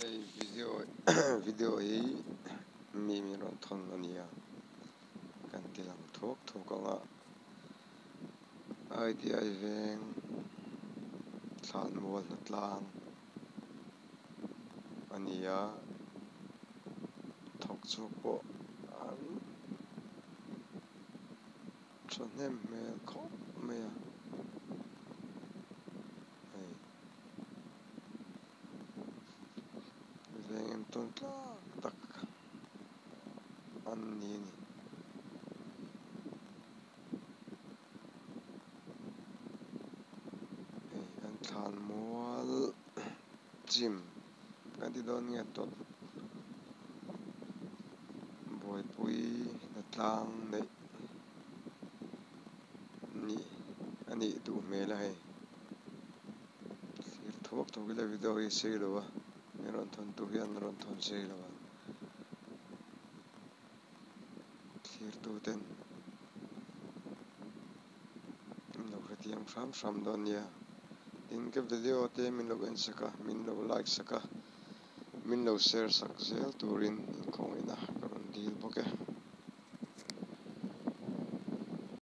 Hei video video hi mi min rawn thawn a ni a, kan ti lang thuak thuak ang a, ITI veng thlanmual hnatlang a ni a, thawk chhuak pawh an thahnem hmel khawp mai a, hei. Veng en tawn tlak tak an ni a ni. Hei an thlan mual chim kan ti dawn nge tawlh buaipui hnatlang neih nih a nih duh hmel a hei. Thlir thuak thuak ila video hi sei lo a, min rawn thawn tu hian rawn thawn sei lo a, thlir tu ten min lo hrethiam hram hram dawn nia. Tin ka video te min lo en sak a, min lo like sak a, min lo share sak zel turin inkhawngina ka rawn dil bawk e.